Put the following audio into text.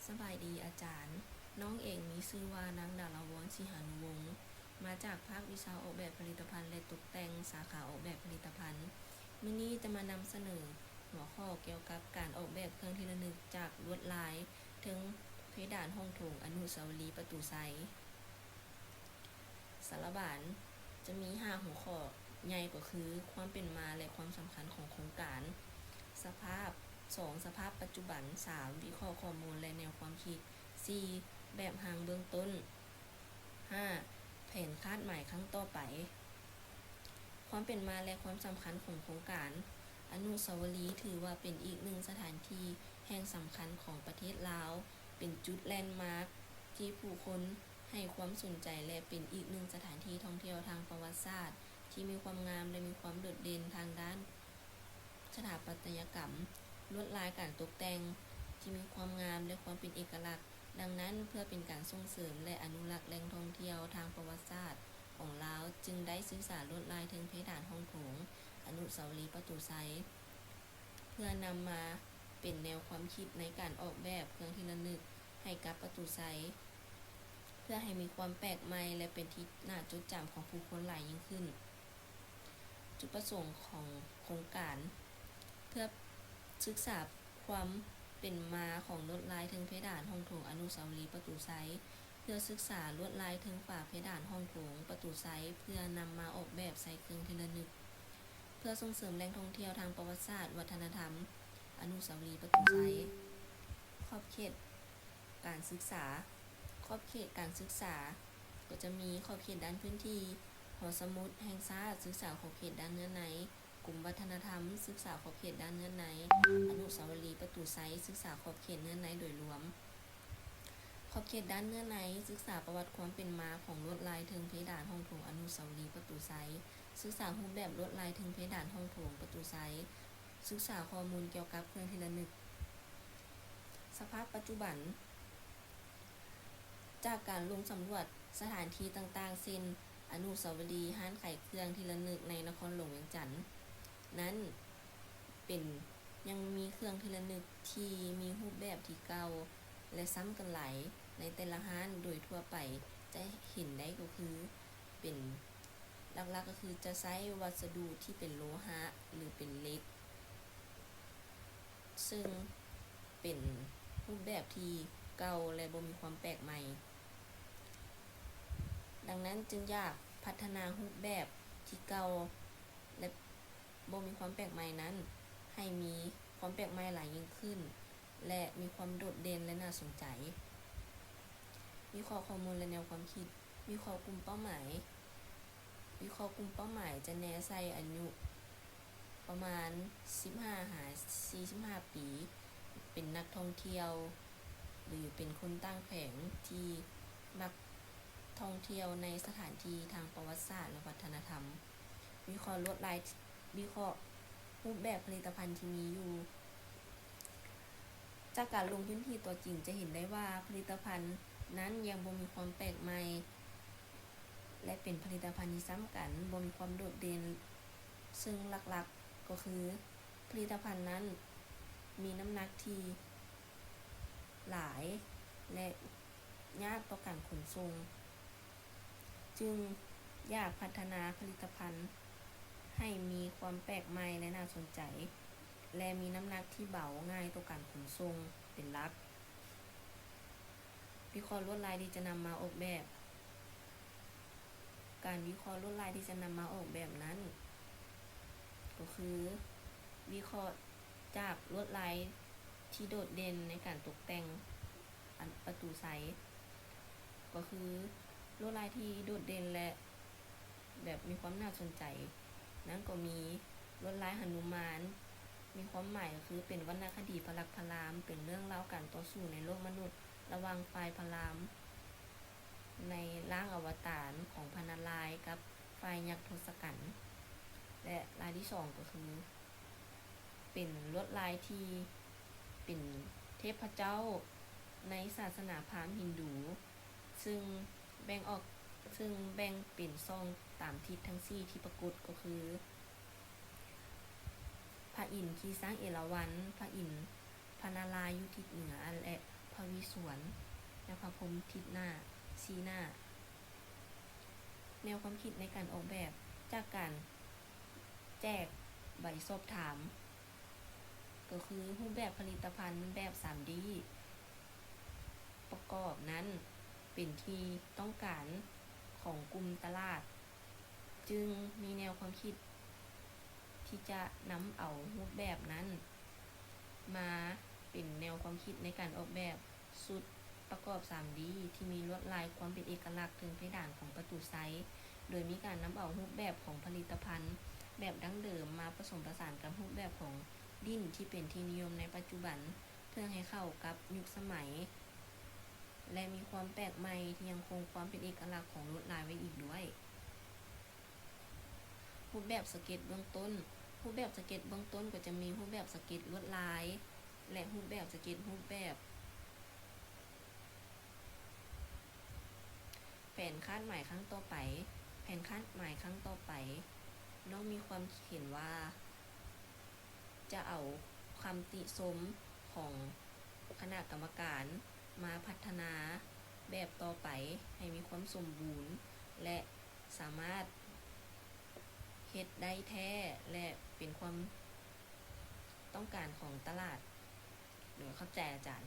ສະບາຍດີອາຈານ. ນ້ອງເອງມີຊື່ວ່ານາງ ດາລາວອນ ສີຫານຸວົງ, ມາຈາກພາກວິຊາອອກແບບຜະລິດຕະພັນ ແລະ ຕົກແຕ່ງ, ສາຂາອອກແບບຜະລິດຕະພັນ. ມື້ນີ້ຈະມານຳສະເໜີຫົວຂໍ້ກ່ຽວກັບການອອກແບບເຄື່ອງທີ່ລະນຶກຈາກລວດລາຍເທິງເພດານຫ້ອງໂຖງອະນຸສາວະລີປະຕູໄຊ. ສາລະບານຈະມີຫ້າຫົວຂໍ້ໃຫຍ່ກໍຄື ຄວາມເປັນມາ ແລະ ຄວາມສຳຄັນຂອງໂຄງການ, ສະພາບ, ສອງ ສະພາບປັດຈຸບັນ, ສາມ ວິເຄາະຂໍ້ມູນ ແລະ ແນວຄວາມຄິດ, ສີ່ ແບບຮ່າງເບື້ອງຕົ້ນ, ຫ້າ ແຜນຄາດໝາຍຄັ້ງຕໍ່ໄປ. ຄວາມເປັນມາ ແລະ ຄວາມສຳຄັນຂອງໂຄງການ. ອະນຸສາວະລີຖືວ່າເປັນອີກໜຶ່ງສະຖານທີ່ແຫ່ງສຳຄັນຂອງປະເທດລາວ, ເປັນຈຸດແລນມາກທີ່ຜູ້ຄົນໃຫ້ຄວາມສົນໃຈ ແລະ ເປັນອີກໜຶ່ງສະຖານທີ່ທ່ອງທ່ຽວທາງປະຫວັດສາດທີ່ມີຄວາມງາມ ແລະ ມີຄວາມໂດດເດັ່ນທາງດ້ານສະຖາປັດຕະຍະກຳ, ລວດລາຍການຕົກແຕ່ງທີ່ມີຄວາມງາມ ແລະ ຄວາມເປັນເອກະລັກ. ດັ່ງນັ້ນ, ເພື່ອເປັນການສົ່ງເສີມ ແລະ ອະນຸລັກແຫຼ່ງທ່ອງທ່ຽວທາງປະຫວັດສາດຂອງລາວ, ຈຶ່ງໄດ້ສຶກສາລວດລາຍເທິງເພດານຫ້ອງໂຖງອະນຸສາວະລີປະຕູໄຊ ເພື່ອນຳມາເປັນແນວຄວາມຄິດໃນການອອກແບບເຄື່ອງທີ່ລະນຶກໃຫ້ກັບປະຕູໄຊ ເພື່ອໃຫ້ມີຄວາມແປກໃໝ່ ແລະ ເປັນທີ່ໜ້າຈົດຈຳຂອງຜູ້ຄົນຫຼາຍຍິ່ງຂຶ້ນ. ຈຸດປະສົງຂອງໂຄງການ ເພື່ອສຶກສາຄວາມເປັນມາຂອງລວດລາຍເທິງເພດານຫ້ອງໂຖງອະນຸສາວະລີປະຕູໄຊ, ເພື່ອສຶກສາລວດລາຍເທິງຝາເພດານຫ້ອງໂຖງປະຕູໄຊ ເພື່ອນຳມາອອກແບບໃສ່ເຄື່ອງທີ່ລະນຶກ, ເພື່ອສົ່ງເສີມແຫຼ່ງທ່ອງທ່ຽວທາງປະຫວັດສາດ ວັດທະນະທຳ ອະນຸສາວະລີປະຕູໄຊ. ຂອບເຂດການສຶກສາ. ຂອບເຂດການສຶກສາກໍຈະມີຂອບເຂດດ້ານພື້ນທີ່, ຫໍສະໝຸດແຫ່ງຊາດ ສຶກສາຂອບເຂດດ້ານເນື້ອໃນ, ກົມວັດທະນະທຳ ສຶກສາຂອບເຂດດ້ານເນື້ອໃນ, ອະນຸສາວະລີປະຕູໄຊ ສຶກສາຂອບເຂດເນື້ອໃນໂດຍລວມ. ຂອບເຂດດ້ານເນື້ອໃນ ສຶກສາປະຫວັດຄວາມເປັນມາຂອງລວດລາຍເທິງເພດານຫ້ອງໂຖງອະນຸສາວະລີປະຕູໄຊ, ສຶກສາຮູບແບບລວດລາຍເທິງເພດານຫ້ອງໂຖງປະຕູໄຊ, ສຶກສາຂໍ້ມູນກ່ຽວກັບເຄື່ອງທີ່ລະນຶກ. ສະພາບປັດຈຸບັນ, ຈາກການລົງສຳຫຼວດສະຖານທີ່ຕ່າງໆ ເຊັ່ນ ອະນຸສາວະລີ, ຮ້ານຂາຍເຄື່ອງທີ່ລະນຶກໃນນະຄອນຫຼວງວຽງຈັນນັ້ນ ເປັນ, ຍັງມີເຄື່ອງທີ່ລະນຶກທີ່ມີຮູບແບບທີ່ເກົ່າ ແລະ ຊ້ຳກັນຫຼາຍໃນແຕ່ລະຮ້ານ. ໂດຍທົ່ວໄປຈະເຫັນໄດ້ກໍຄືເປັນ, ຫຼັກໆ ກໍຄືຈະໃຊ້ວັດສະດຸທີ່ເປັນໂລຫະ ຫຼື ເປັນເຫຼັກ, ເຊິ່ງເປັນຮູບແບບທີ່ເກົ່າ ແລະ ບໍ່ມີຄວາມແປກໃໝ່. ດັ່ງນັ້ນຈຶ່ງຢາກພັດທະນາຮູບແບບທີ່ເກົ່າ ແລະ ບໍ່ມີຄວາມແປກໃໝ່ນັ້ນ ໃຫ້ມີຄວາມແປກໃໝ່ຫຼາຍຍິ່ງຂຶ້ນ ແລະ ມີຄວາມໂດດເດັ່ນ ແລະ ໜ້າສົນໃຈ. ວິເຄາະຂໍ້ມູນ ແລະ ແນວຄວາມຄິດ. ວິເຄາະກຸ່ມເປົ້າໝາຍ. ວິເຄາະກຸ່ມເປົ້າໝາຍຈະແນໃສ່ອາຍຸປະມານສິບຫ້າຫາສີ່ສິບຫ້າປີ, ເປັນນັກທ່ອງທ່ຽວ ຫຼື ເປັນຄົນຕ່າງແຂວງທີ່ມັກທ່ອງທ່ຽວໃນສະຖານທີ່ທາງປະຫວັດສາດ ແລະ ວັດທະນະທຳ. ວິເຄາະລວດລາຍ, ວິເຄາະຮູບແບບຜະລິດຕະພັນທີ່ມີຢູ່. ຈາກການລົງພື້ນທີ່ຕົວຈິງຈະເຫັນໄດ້ວ່າຜະລິດຕະພັນນັ້ນຍັງບໍ່ມີຄວາມແປກໃໝ່ ແລະ ເປັນຜະລິດຕະພັນທີ່ຊ້ຳກັນ, ບໍ່ມີຄວາມໂດດເດັ່ນ, ເຊິ່ງຫຼັກໆ ກໍຄືຜະລິດຕະພັນນັ້ນມີນ້ຳໜັກທີ່ຫຼາຍ ແລະ ຍາກຕໍ່ການຂົນສົ່ງ. ຈຶ່ງຢາກພັດທະນາຜະລິດຕະພັນໃຫ້ມີຄວາມແປກໃໝ່ ແລະ ໜ້າສົນໃຈ ແລະ ມີນ້ຳໜັກທີ່ເບົາ, ງ່າຍຕໍ່ການຂົນສົ່ງເປັນຫຼັກ. ວິເຄາະລວດລາຍທີ່ຈະນຳມາອອກແບບ. ການວິເຄາະລວດລາຍທີ່ຈະນຳມາອອກແບບນັ້ນ ກໍຄືວິເຄາະຈາກລວດລາຍທີ່ໂດດເດັ່ນໃນການຕົກແຕ່ງ ອັນປະຕູໄຊ ກໍຄືລວດລາຍທີ່ໂດດເດັ່ນ ແລະ ແບບມີຄວາມໜ້າສົນໃຈນັ້ນກໍມີລວດລາຍຫະນຸມານ, ມີຄວາມໝາຍກໍຄືເປັນວັນນະຄະດີພະລັກພະລາມ, ເປັນເລື່ອງລາວການຕໍ່ສູ້ໃນໂລກມະນຸດ ລະຫວ່າງຝ່າຍພະລາມໃນຮ່າງອະວະຕານຂອງພະນາລາຍກັບຝ່າຍຍັກທົດສະກັນ ແລະ ລາຍທີສອງກໍຄື ເປັນລວດລາຍທີ່ເປັນເທບພະເຈົ້າໃນສາສະໜາພາມຮິນດູ, ເຊິ່ງແບ່ງອອກ, ເຊິ່ງແບ່ງເປັນຊ່ອງຕາມທິດທັງສີ່ທີ່ປາກົດກໍຄື ພະອິນຂີ່ຊ້າງເອລາວັນ, ພະອິນພະນາລາຍຢູ່ທິດເໜືອ ແລະ ພ ທະວີສວນ ນະພາພົມ ທິດໜ້າ ຊີ້ໜ້າ ແນວຄວາມຄິດໃນການອອກແບບຈາກການແຈກໃບສອບຖາມ ກໍຄືຮູບແບບຜະລິດຕະພັນແບບສາມດີປະກອບນັ້ນເປັນທີ່ຕ້ອງການຂອງກຸ່ມຕະຫຼາດ ຈຶ່ງມີແນວຄວາມຄິດທີ່ຈະນຳເອົາຮູບແບບນັ້ນມາເປັນແນວຄວາມຄິດໃນການອອກແບບຊຸດປະກອບສາມດີທີ່ມີລວດລາຍຄວາມເປັນເອກະລັກເທິງເພດານຂອງປະຕູໄຊ ໂດຍມີການນຳເອົາຮູບແບບຂອງຜະລິດຕະພັນແບບດັ້ງເດີມມາປະສົມປະສານກັບຮູບແບບຂອງດິ້ນທີ່ເປັນທີ່ນິຍົມໃນປັດຈຸບັນ ເພື່ອໃຫ້ເຂົ້າກັບຍຸກສະໄໝ ແລະ ມີຄວາມແປກໃໝ່ທີ່ຍັງຄົງຄວາມເປັນເອກະລັກຂອງລວດລາຍໄວ້ອີກດ້ວຍ. ຮູບແບບສະເກັດເບື້ອງຕົ້ນ. ຮູບແບບສະເກັດເບື້ອງຕົ້ນກໍຈະມີຮູບແບບສະເກັດລວດລາຍ ແລະ ຮູບແບບສະເກັດຮູບແບບ. ແຜນຄາດໝາຍຄັ້ງຕໍ່ໄປ. ແຜນຄາດໝາຍຄັ້ງຕໍ່ໄປ ນ້ອງມີຄວາມຄິດເຫັນວ່າ ຈະເອົາຄຳຕິຊົມຂອງຄະນະກຳມະການມາພັດທະນາແບບຕໍ່ໄປໃຫ້ມີຄວາມສົມບູນ ແລະ ສາມາດເຮັດໄດ້ແທ້ ແລະ ເປັນຄວາມຕ້ອງການຂອງຕະຫຼາດ. ໂດຍ ຂອບໃຈອາຈານ.